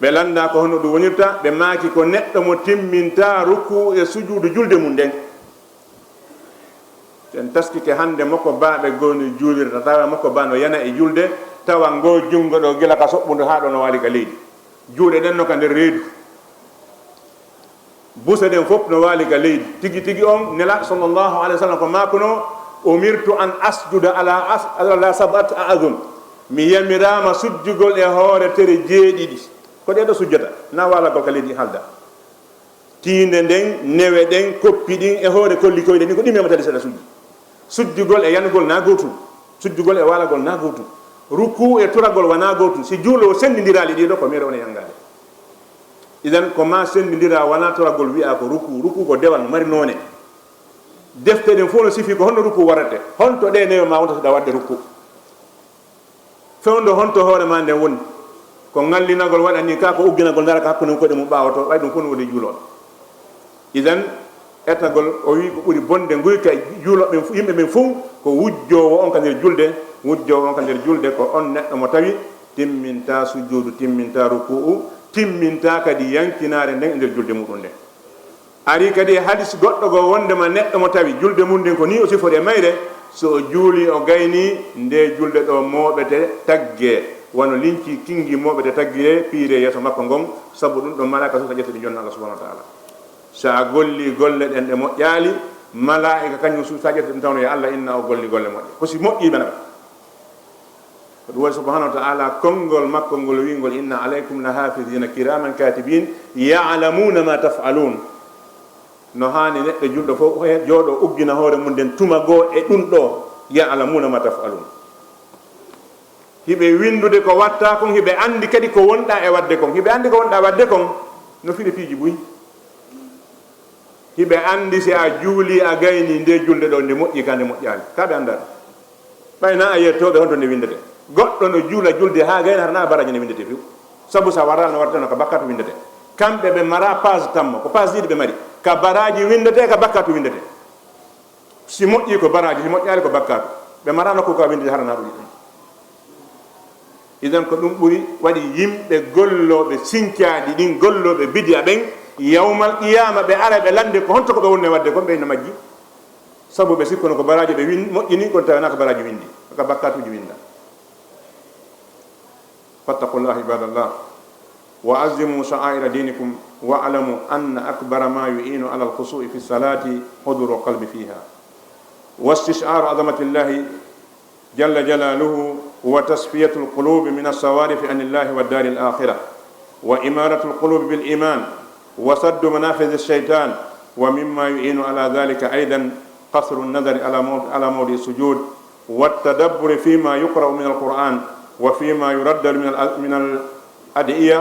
Ɓe lannda ko honno ɗum wonirta, ɓe maaki ko neɗɗo mo timminta rukuu e sujuudu julde mum nden. Si en taskike hannde moko baaɓe goo no juulirta, tawa moko baa no yana e julde, tawa ngoo junngo ɗoo gila ka soɓɓundu haa ɗoo no waali ka leydi. Juuɗe ɗen no ka nder reedu. Buse ɗen fof no waali ka leydi. Tigi tigi on, Nelaaɗo sallallahu alayhi wa sallam ko maakunoo, "Umirtu an asjuda ala as-, ala sab'ati a'zum." Mi yamiraama sujjugol e hoore tere jeeɗiɗi. Ko ɗee ɗoo sujjata, na waalagol ka leydi halda. Tiinde nden, newe ɗen, koppi ɗin e hoore kolli koyɗe ɗin, ko ɗin memata ɗi seɗa sujji. Sujjugol e yanugol na gootum. Sujjugol e waalagol na gootum. Rukuu e toragol wana gootum. Si juuloowo senndindiraali ɗii ɗoo, ko meere on e yangaade. Idan, ko ma senndindira wana toragol wi'a ko rukuu. Rukuu ko dewal, no mari noone. Defte ɗen fof no sifi ko honno rukuu waɗirtee. Honto ɗee newe ma wonta seɗa waɗde rukuu. Fewndo honto hoore ma nden woni? Ko ŋallinagol waɗani ka, ko ugginagol dara ka hakkunde mum koyɗe mum ɓaawo to, ɓay ɗum fof no woni juulooɗo. Idan, etagol, o wi ko ɓuri bonde nguyka e juulooɓe ɓen fu-, yimɓe ɓen fof, ko wujjoowo on ka nder julde, wujjoowo on ka nder julde ko on neɗɗo mo tawi timminta sujuudu, timminta ruku'u, timminta kadi yankinaare nden e nder julde muɗum nden. Ari kadi e hadis goɗɗo goo wondema neɗɗo mo tawi julde mum nden ko nii o sifori e mayre, so o juuli o gayni, nde julde ɗoo mooɓete tagge, wano linci kingi mooɓete taggiree, piiree yeeso makko ngon, sabu ɗum ɗon malaa'ika suusa ƴetta ɗi jonna Allah subhanahu wa ta'ala. So a golli golle ɗen ɗe moƴƴaali, malaa'ika kañum suusa ƴetta ɗum tawno ya Allah inna o golli golle moƴƴe. Ko si moƴƴii ɓe naɓa. Ko ɗum waɗi subhanahu wa ta'ala konngol makko ngol wi'ngol, "Inna alaykum la hafidina kiraman katibin ya'lamuna ma taf'alun." No haani neɗɗo julɗo fof he-, jooɗo uggina hoore mum nden tuma goo e ɗum ɗoo, "ya'lamuna ma taf'alun." Hiɓe winndude ko watta kon, hiɓe anndi kadi ko wonɗa e waɗde kon. Hiɓe anndi ko wonɗa waɗde kon, no firi piiji buy. Hiɓe anndi si a juuli a gayni nde julde ɗoo nde moƴƴi ka nde moƴƴaali. Ka ɓe annda ɗum. Ɓay na a yettooɓe honto nde winndete. Goɗɗo no juula julde haa gayna hara na baraaji nde winndete few. Sabu sa wara no wartano ka bakkatu winndete. Kamɓe ɓe mara page tammo, ko page ɗiɗi ɓe mari. Ka baraaji winndete, ka bakkatu winndete. Si moƴƴi ko baraaji, si moƴƴaali ko bakkatu. Ɓe mara nokku ka winndete hara na ɗum. Idan ko ɗum ɓuri waɗi yimɓe gollooɓe sincaaɗi ɗin, gollooɓe bidiya ɓen, yawmal qiyaama ɓe ara ɓe lande ko honto ko ɓe wonno e waɗde kon, ɓe no majji. Sabu ɓe sikkuno ko baraaji ɓe win-, moƴƴini, kon tawa na ko baraaji winndi, ko bakkatuuji winnda. Fattaqullaha ibadallah, wa azimu sha'aira dinikum, wa alamu anna akbara ma yu'inu ala al-khushu'i fi salati huduru qalbi fiha, wa istish'aru azamatillahi جل جلاله، وتصفية القلوب من الصوارف عن الله والدار الآخرة، وإمارة القلوب بالإيمان، وسد منافذ الشيطان، ومما يعين على ذلك أيضا قصر النظر على مو-، على موضع السجود، والتدبر فيما يقرأ من القرآن وفيما يردد من ال-، من الأدعية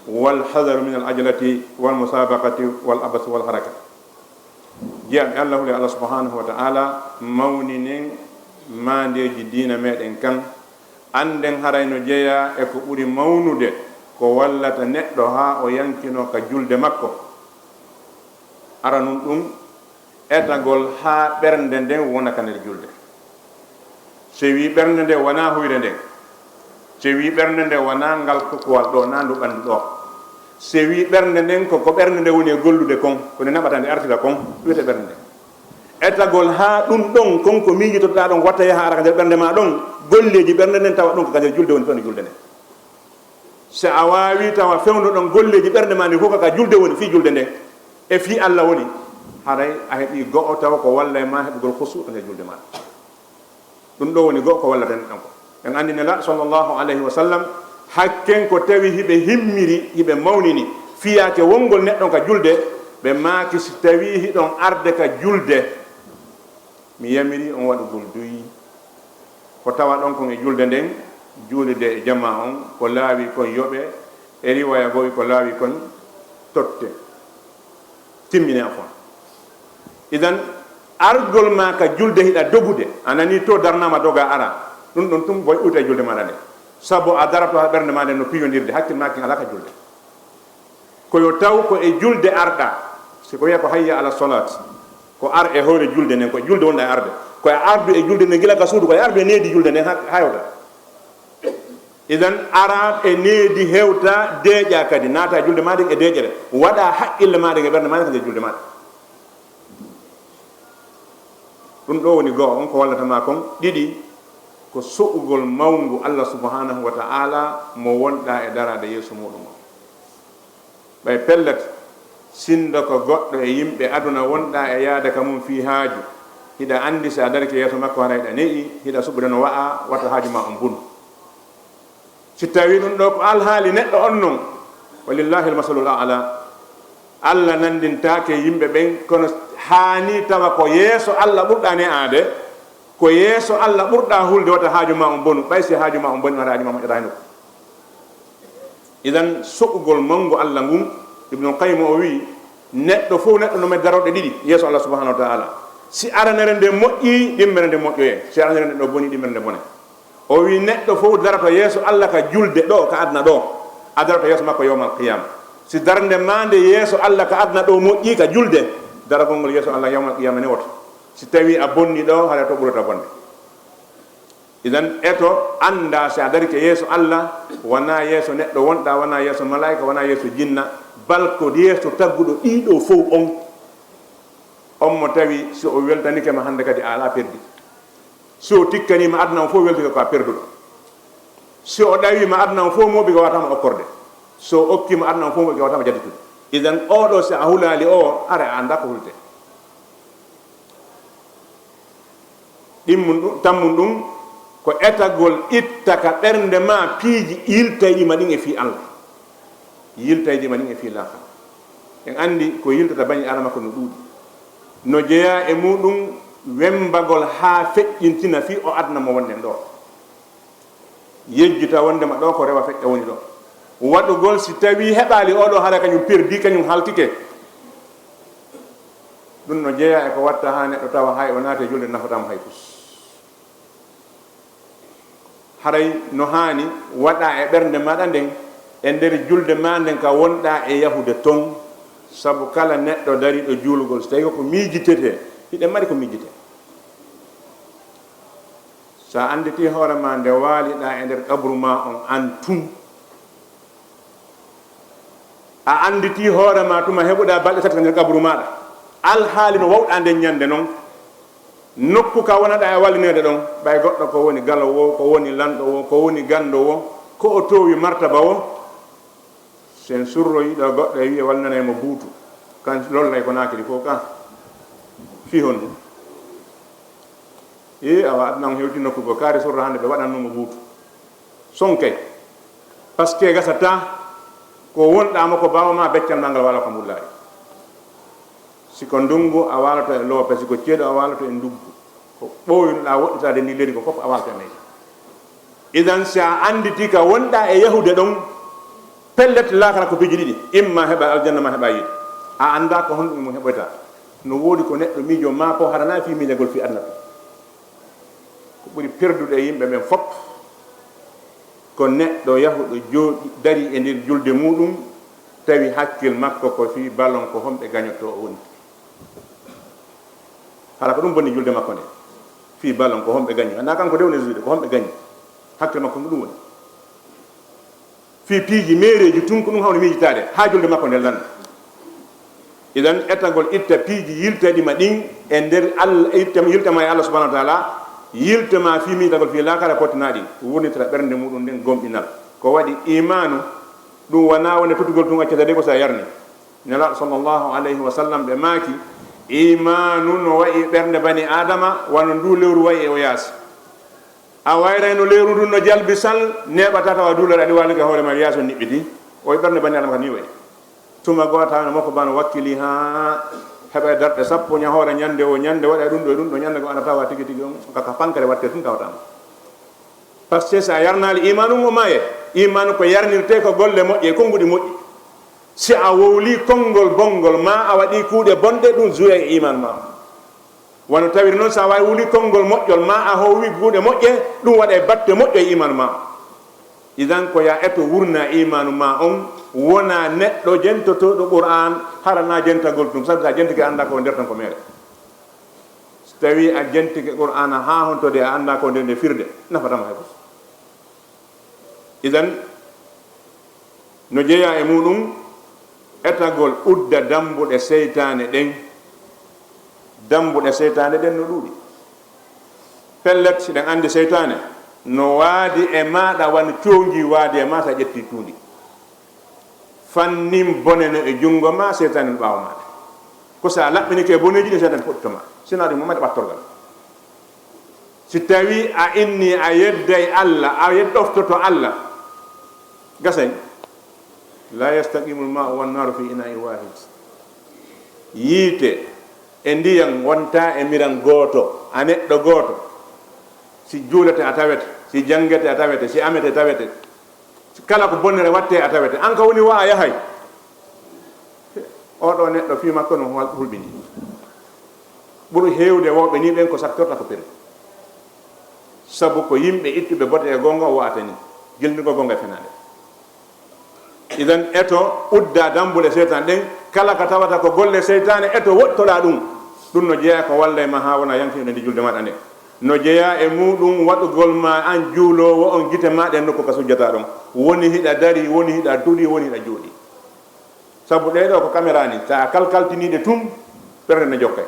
والحذر من العجلة والمسابقة والعبث والحركة. Jiyaaɓe Allah, hulee Allah subhanahu wa ta'ala, mawninen maandeeji diina meɗen kan, annden haray no jeyaa e ko ɓuri mawnude ko wallata neɗɗo haa o yankino ka julde makko. Aranun ɗum, etagol haa ɓernde nden wona ka nder julde. So wii ɓernde nden wonaa huyre nden, so wii ɓernde nden wonaa ngal kokowal ɗoo, naa ndu ɓanndu ɗoo, so wii ɓernde nden ko, ko ɓernde nden woni e gollude kon, ko nde naɓata nde artira kon, wiyete ɓernde nden. Etagol haa ɗum ɗon kon ko miijitoɗaa ɗon watta yaha ara ka nder ɓernde maa ɗon, golleeji ɓernde nden tawa ɗum ko ka nder julde woni, fewndo julde nden. So a waawii tawa fewndo ɗon golleeji ɓernde maa ndi fof ko ka julde woni, fii julde nden e fii Allah woni, haray a heɓii go'o tawa ko wallay maa heɓugol khusu ka nder julde maa. Ɗum ɗoo woni go'o ko wallata neɗɗo ko. En anndi Nelaaɗo sallallahu alayhi wa sallam, hakken ko tawi hiɓe himmiri, hiɓe mawnini fiyaake wongol neɗɗo ka julde, ɓe maaki, si tawii hiɗon arde ka julde, mi yamiri on waɗugol duyi. Ko tawa ɗon kon e julde nden, juulide e jamaa on, ko laawi kon yoɓe, e riwaya goo ko laawi kon totte. Timmine, afwan. Idan, argol maa ka julde hiɗa dogude, a nanii to darnaama doga ara, ɗum ɗon tun boy ɓuyta e julde maaɗa nde. Sabu a darato haa ɓernde maa nden no piyondirde, hakkil maa kin alaa ka julde. Ko yo taw ko e julde arɗaa. Si ko wiya ko hayya ala solat, ko ar e hoore julde nden, ko e julde wonɗaa e arde. Ko e ardu e julde nden gila ka suudu, ko e ardu e needi julde nden ha, ha hewta. Idan, ara e needi hewta, deeƴa kadi, naata e julde maa nden e deeƴere. Waɗa haqqille maa ɗen e ɓernde maa nden ka nder julde maa ɗen. Ɗum ɗoo woni go'o on ko wallata maa kon. Ɗiɗi, ko so'ugol mawngu Allah subhanahu wa ta'ala mo wonɗaa e daraade yeeso muuɗum on. Ɓay pellet, sinndo ko goɗɗo e yimɓe aduna wonɗaa e yaade ka mum fii haaju, hiɗa anndi si a darike yeeso makko haray hiɗa ne'i, hiɗa suɓude no wa'a, wata haaju maa on bunu. Si tawii ɗum ɗoo ko alhaali neɗɗo on non, walillahi almasalul a'la, Allah nanndintaake yimɓe ɓen, kono haani tawa ko yeeso Allah ɓurɗaa ne'aade, ko yeeso Allah ɓurɗaa hulde, wata haaju maa on bonu, ɓay si haaju maa on boni, wata haaju maa moƴƴata hino. Idan, so'ugol mawngu Allah ngun, Ibnul Qayyim o wi'i, neɗɗo fow, neɗɗo no mari darorɗe ɗiɗi yeeso Allah subhanahu wa ta'ala. Si aranere nde moƴƴii, ɗimmere nde moƴƴoyee. Si aranere nde ɗo bonii, ɗimmere nde bonee. O wi'i, neɗɗo fow darato yeeso Allah ka julde ɗoo, ka aduna ɗoo. A darato yeeso makko yawmal qiyama. Si darnde maa nde yeeso Allah ka aduna ɗoo moƴƴii ka julde, daragol ngol yeeso Allah yawmal qiyama newoto. Si tawii a bonnii ɗoo, haray to ɓurata bonde. Idan, eto anndaa si a darike yeeso Allah, wanaa yeeso neɗɗo wonɗaa, wanaa yeeso malaa'ika, wanaa yeeso jinna, bal ko yeeso tagguɗo ɗii ɗoo fow on. On mo tawi si o weltanike ma hannde kadi a alaa perdi. Si o tikkanii ma aduna on fow weltike ko a perduɗo. Si o ɗawii ma aduna on fow mooɓi ko waawata ma okkorde. Si o okkii ma aduna on fow mooɓi ko waawata ma jadditude. Idan, oo ɗoo si a hulaali oo, haray a anndaa ko hulete. Ɗimmun ɗum, tammun ɗum, ko etagol itta ka ɓernde maa piiji yiltayɗi ma ɗin e fii Allah. Yiltayɗi ma ɗin e fii laakhara. En anndi ko yiltata bani Aadama ko no ɗuuɗi. No jeyaa e muuɗum wemmbagol haa feƴƴintina fii oo aduna mo wonɗen ɗoo. Yejjita wonndema ɗoo ko rewa feƴƴa woni ɗoo. Waɗugol si tawii heɓaali oo ɗoo, hara kañum perdi, kañum haltike. Ɗum no jeyaa e ko watta haa neɗɗo tawa hay o naati e julde nafataa mo hay fus. Haray no haani waɗaa e ɓernde maaɗa nden, e nder julde maa nden ka wonɗaa e yahude ton, sabu kala neɗɗo dariiɗo juulugol, so tawii ko ko miijitetee, hiɗen mari ko miijitee. So a annditii hoore maa nde waaliɗaa e nder qabru maa on, an tun, a annditii hoore maa tuma heɓuɗaa balɗe tati ka nder qabru maaɗa, alhaali no wawɗaa nden ñannde non, nokku ka wonaɗaa e wallineede ɗon, ɓay goɗɗo ko woni galo woo, ko woni lanɗo woo, ko woni ganndo woo, ko o toowi martaba woo, si en surroyii ɗoo goɗɗo e wi'e wallinanay mo buutu, kan lollay ko naakiri fof ka. Fii honɗum? Ee, awa, aduna on hewti nokku goo, kaari surra hannde ɓe waɗanno mo buutu. Sonkay. Parce que gasata ko wonɗaa mo ko baawo maa beccal maa ngal waala ko mbullaari. Si ko ndunngu a waaloto e loope, si ko ceeɗu a waaloto e nduggu. Ko ɓooynuɗaa woɗɗitaade ndi leydi ko fof a waawata meyde. Idan, si a annditi ka wonɗaa e yahude ɗon, pellet laakara ko piiji ɗiɗi, imma heɓa aljanna ma heɓa yiite. A anndaa ko honɗum mo heɓoyta. No woodi ko neɗɗo miijo maa ko harana fii miijagol fii aduna ɗum. Ko ɓuri perdude e yimɓe ɓen fof ko neɗɗo yahuɗo jooɗi, dari e nder julde muuɗum, tawi hakkil makko ko fii balon ko homɓe gañotoo o woni. Hara ko ɗum bonni julde makko nde. Fii balon ko homɓe gañi. Anaa kanko de woni juude, ko homɓe gañi. Hakkil makko ko ɗum woni. Fii piiji meereeji tun ko ɗum hawni miijitaade. Haa julde makko nde landa. Idan etagol itta piiji yiltaɗi ma ɗin e nder Allah, itta, yilta ma e Allah subhanahu wa ta'ala, yilta ma fii miijitagol fii laakara pottinaa ɗin. Wurnitira ɓernde muuɗum nden gomɗinal. Ko waɗi imaanu, ɗum wanaa wonde tottugol tun accata de ko sa yarni. Nelaaɗo sallallahu alayhi wa sallam ɓe maaki, imaanu no wa'i ɓernde bani Aadama, wano nduu lewru wa'i e o yaasi. A wayray no lewru ndun no jalbi sal, neeɓataa tawa duulere aɗi waali ka hoore ma yaasi on niɓɓiti. O ɓernde bani Aadama ka nii wa'i. Tuma goo tawa no mokko bano wakkili haa heɓa e darɗe sappo ñahoore ñande o ñande waɗa ɗum ɗo e ɗum ɗo ñande ko ana tawa tigi tigi on ka, ka pankare watte tun tawataama. Parce que si a yarnaali imaanu mo maaye, imaanu ko yarnirtee ko golle moƴƴe, konnguɗi moƴƴi. Si a wowlii konngol bonngol, maa a waɗii kuuɗe bonɗe, ɗum juya e imaanu maa. Wano tawiri noon, si a waawi wowlii konngol moƴƴol, maa a howwi kuuɗe moƴƴe, ɗum waɗa e batte moƴƴo e imaanu maa. Idan ko yaa eto wurna imaanu maa on, wona neɗɗo jentotooɗo Qur'aan, hara na jentagol ɗum, sabu si a jentike a anndaa ko nder ton ko meere. Si tawii a jentike Qur'aana haa honto de a anndaa ko nder nde firde, nafatama hay gooto. Idan, no jeyaa e muuɗum etagol udda dambuɗe seytaane ɗen. Dambuɗe seytaane ɗen no ɗuuɗi. Pellet, siɗen anndi seytaane no waadi e maaɗa wano coongi waadi e maa si a ƴettii tuundi. Fannin bone no e junngo maa, seytaane no ɓaawo maaɗa. Ko si a laɓɓinike e boneeji ɗin, seytaane fottito maa. Si naa ɗum, mo mbaɗa ɓattorgal. Si tawii a innii a yedday Alla, a yed-, ɗoftoto Alla, gasay. "Laa yastaqimul maa'u wan naaru fi inaa'in waahid." Yiite e ndiyan wontaa e miran gooto, a neɗɗo gooto. Si juulete a tawete, si janngete a tawete, si amete tawete. Kala ko bonnere watte a tawete. An ka woni wa a yahay. Oo ɗoo neɗɗo fii makko no hul-, hulɓini. Ɓuri heewde wooɓe nii ɓen ko sattorta ko peri. Sabu ko yimɓe ittuɓe bote e goonga o wa'ata nii. Jilnugol goonga e fenaande. Idan eto udda dambuɗe seytaane ɗen, kala ka tawata ko golle seytaane eto woɗɗoɗaa ɗum. Ɗum no jeyaa ko wallay ma haa wona yankinɗo ndi julde maaɗa nde. No jeyaa e muuɗum waɗugol ma an juuloowo on gite maa ɗen nokku ka sujjataa ɗon. Woni hiɗa darii, woni hiɗa duɗii, woni hiɗa jooɗii. Sabu ɗee ɗoo ko kamera ni, si a kalkaltinii ɗe tun, ɓernde ne jokkay.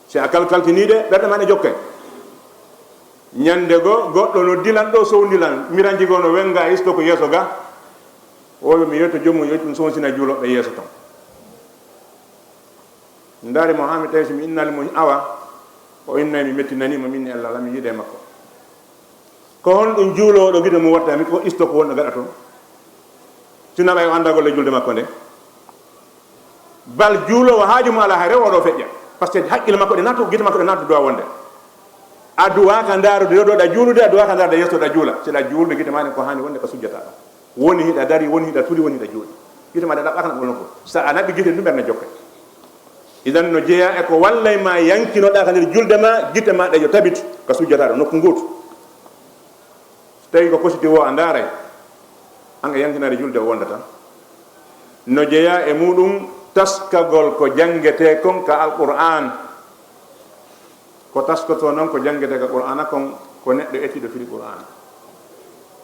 Si a kalkaltinii ɗe, ɓernde maa ne jokkay. Ñande goo, goɗɗo no dilan ɗoo sowndilan, miranji goo no wenga e isto ko yeeso ga. O wi mi yetto joomum, yo ɗum sonsina juulooɓe yeeso ton. Ndaari mo haa mi tawi si mi innali mo awa, o innay mi mettinanii mo, min ni Allah, mi yiide e makko. Ko honɗum juuloowo ɗo gite mum watta mi ko isto ko wonɗo gaɗa toon? Sinno ɓay o anndaa golle julde makko nde. Bal juuloowo haaju mum alaa hay rewo ɗo feƴƴa. Parce que haqqille makko ɗe naatu, gite makko ɗe naatu duwa wonde. A duwaaka ndaarude ɗo ɗa juulude, a duwaaka ndaarude yeeso ɗa juula. Si ɗa juulude gite maa ɗen ko haani wonde ko sujjata ɗo. Woni hiɗa dari, woni hiɗa turi, woni hiɗa jooɗi. Gite maa ɗe ɗaɓɓaaka na ɓolno ko. Sa a naɓi gite ɗum ɓerne jokke. Idan no jeyaa e ko wallay ma yankinoɗaa ka nder julde ma, gite ma ɗe yo tabit ka sujjataaɗo nokku ngootu. So tawii ko positif o a ndaaray, an e yankinaade julde o wondata. No jeyaa e muuɗum taskagol ko janngetee kon ka Alqur'aan. Ko taskotoo non ko janngete ka Qur'aana kon, ko neɗɗo etiiɗo firi Qur'aana.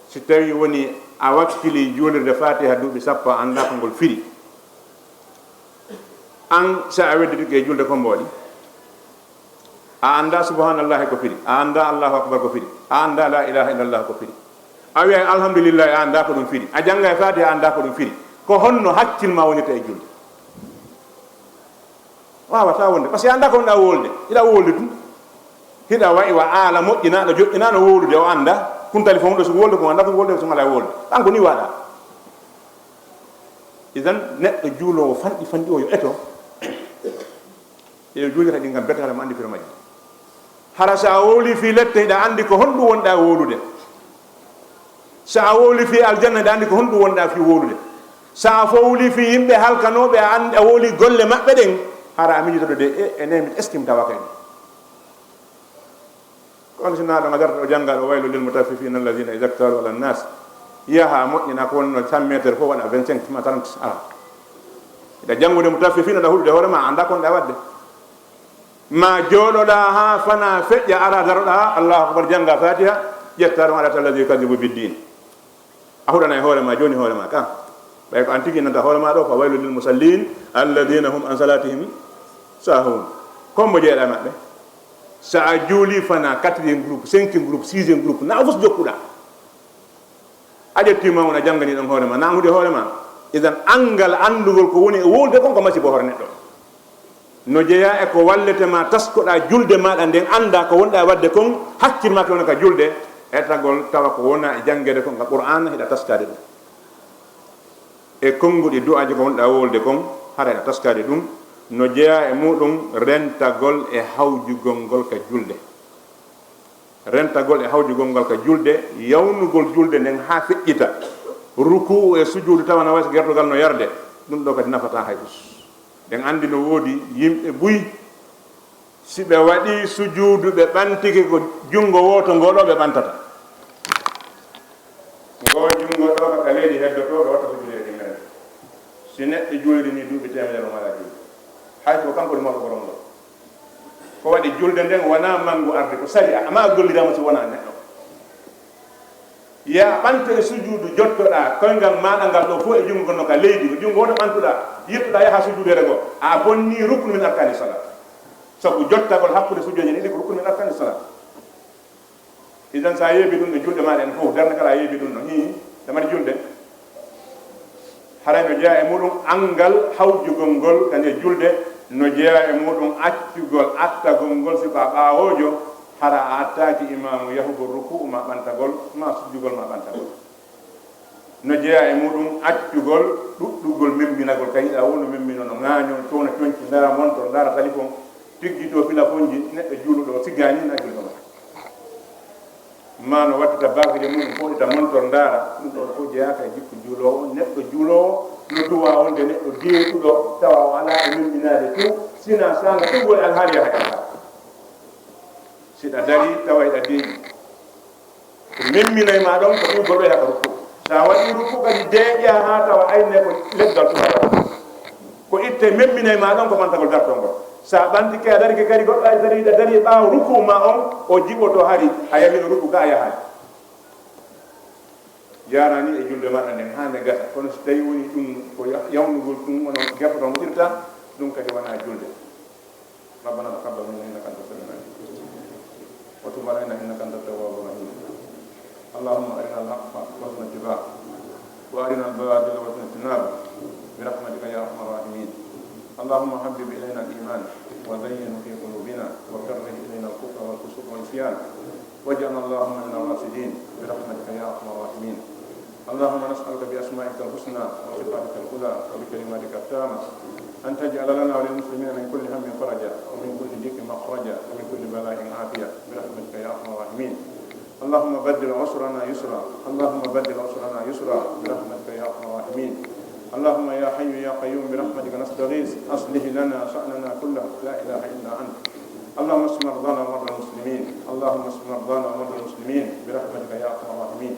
Si tawii woni a wakkilii juulirde Faatiha duuɓi sappo, a anndaa ko ngol firi. An, si a wedditike e juulde ko mboɗi, a anndaa subhanallahi ko firi, a anndaa Allahu akbar ko firi, a anndaa la ilaha illallah ko firi. A wi'ay alhamdulillahi, a anndaa ko ɗum firi. A janngay Faatiha, a anndaa ko ɗum firi. Ko honno hakkil ma wonirta e juulde? Waawataa wonde, parce que a anndaa ko wonɗaa wolde. Hiɗa wolde tun. Hiɗa wa'i wa aala moƴƴinaaɗo, joƴƴinaaɗo wowlude, o anndaa. Kuntali fof ɗo so wolde, ko anndaa ko wolde, so ngalaa wolde. An ko ni waaɗaa. Idan, neɗɗo juuloowo fanɗi fanɗi o yo eto. Ɗe juulirta ɗin kam, bete hara mo anndi firo majji. Hara so a wowli fii lette, hiɗa anndi ko honɗum wonɗaa wowlude. So a wowli fii aljanna, hiɗa anndi ko honɗum wonɗaa fii wowlude. So a fowli fii yimɓe halkanooɓe, a anndi, a wowli golle maɓɓe ɗen, hara a miijitoto de, e, e neemi, est-ce que mi tawaka e ɗum? Kono si naaɗo nga darta o jannga ɗo, "Waylun lil mutaffifina alladhina idha iktalu ala nnas." Yaha moƴƴina ko wonno cent mètres fof waɗa vingt-cinq ma trente. Ala. Hiɗa janngude mutaffifina, ɗa huɗude hoore ma, annda ko wonɗa waɗde. Ma jooɗoɗa haa fana feƴƴa, ara daroɗa, Allahu akbar, jannga Fatiha, ƴetta ɗon aɗa alladhi yukadhibu biddin. A huɗanay hoore ma, jooni hoore ma ka. Ɓay ko an tigi nanta hoore ma ɗo, "Fa waylun lil musallin, alladhina hum an salatihim sahun." Kombo jeeɗa maɓɓe. So a juuli fana quatrième groupe, cinquième groupe, sixième groupe, na a fus jokkuɗa. A ƴettima on a janngani ɗon hoore ma, na a huɗi hoore ma. Idan anngal anndugol ko woni e wowlude kon ko masibo hoore neɗɗo. No jeyaa e ko wallete ma taskoɗa julde maɗa nden, annda ko wonɗa e waɗde kon, hakkil ma ko wona ka julde, etagol tawa ko wona e janngeede kon ka Qur'aana, hiɗa taskaade ɗum. E konnguɗi du'aaji ko wonɗa wowlude kon, hara hiɗa taskaade ɗum. No jeyaa e muɗum rentagol e hawjugol ngol ka julde. Rentagol e hawjugol ngal ka julde, yawnugol julde nden haa feƴƴita. Ruku'u e sujuudu tawa na wayi so gertogal no yarde, ɗum ɗo kadi nafataa hay fus. Ɗen anndi no woodi yimɓe buy, si ɓe waɗii sujuudu, ɓe ɓantike, ko junngo wooto ngoo ɗo ɓe ɓantata. Ngoo junngo ɗo ko ka leydi heddotoo, ɗo watta sujuudeede mere. Si neɗɗo juuliri nii duuɓi teemedere, o alaa julde. Hay ko kanko woni mawɗo borom ngol. Ko waɗi julde nden wonaa manngu arde, ko sariya, amma a golliraama si wonaa neɗɗo. Yaa ɓanto e sujuudu, jottoɗaa koyngal maaɗa ngal ɗo fof e junngo gonno ka leydi, ko junngo woto ɓantuɗaa, yettuɗaa yaha sujuudeere goo, a bonnii ruknu min arkani salat. Sabu jottagol hakkunde sujuudeeje ɗiɗi ko ruknu min arkani salat. Idan, so a yeebi ɗum ɗo julde maaɗa en fof, darnde kala a yeebi ɗum ɗo, hii, ɗa mari julde. Haray no jeyaa e muɗum anngal hawjugol ngol ka nder julde, no jeyaa e muɗum accugol attagol ngol, si ko a ɓaawoojo, hara a attaaki imaamu yahugol ruku'u ma ɓantagol, ma sujjugol ma ɓantagol. No jeyaa e muɗum accugol ɗuɗɗugol memminagol, ka yiɗa wonu memmino no ŋaañoo, towna coñci, ndaara montor, ndaara talifon, tiggitoo pilafonji, neɗɗo juuluɗo o siggaani na julɗo ma. Ma no wattita baakuje muɗum, fooɗita montor, ndaara, ɗum ɗon fof jeyaaka e jikku juuloowo. Neɗɗo juuloowo no duwa wonde neɗɗo deeƴuɗo, tawa o alaa e memminaade tun, sina saanga tun woni alhaali yaha e alhaali. Si ɗa darii, tawa eɗa deeƴi. Ko memminay ma ɗon ko ɗum golloyta ka rukku. Sa waɗi rukku kadi deeƴa haa tawa ayne ko leggal tun. Ko itte memminay ma ɗon ko ɓantagol dartol ngol. Sa ɓantike a darike kadi goɗɗo ay dari, a dari e ɓaawo rukku ma on, o jiɓoto hari a yamino rukku ka a yahaani. Yarani e julde maɗa nden haa nde gasa. Kono si tawi woni ɗum ko ya-, yawnugol ɗum wano gertogal moƴƴirta, ɗum kadi wona julde. ربنا تقبل منا إنك أنت السميع العليم وتب علينا إنك أنت التواب الرحيم. اللهم أرنا الحق وارزقنا اتباعه وأرنا الباطل وارزقنا اجتنابه برحمتك يا أرحم الراحمين. اللهم حبب إلينا الإيمان وزينه في قلوبنا وكره إلينا الكفر والفسوق والعصيان واجعلنا اللهم من الراشدين برحمتك يا أرحم الراحمين. اللهم نسألك بأسمائك الحسنى وصفاتك العلى وبكلماتك التامة أن تجعل لنا وللمسلمين من كل هم فرجا ومن كل ضيق مخرجا ومن كل بلاء عافية برحمتك يا أرحم الراحمين. اللهم بدل عسرنا يسرا، اللهم بدل عسرنا يسرا برحمتك يا أرحم الراحمين. اللهم يا حي يا قيوم برحمتك نستغيث، أصلح لنا شأننا كله لا إله إلا أنت. اللهم اشف مرضانا ومرضى المسلمين، اللهم اشف مرضانا ومرضى المسلمين برحمتك يا أرحم الراحمين.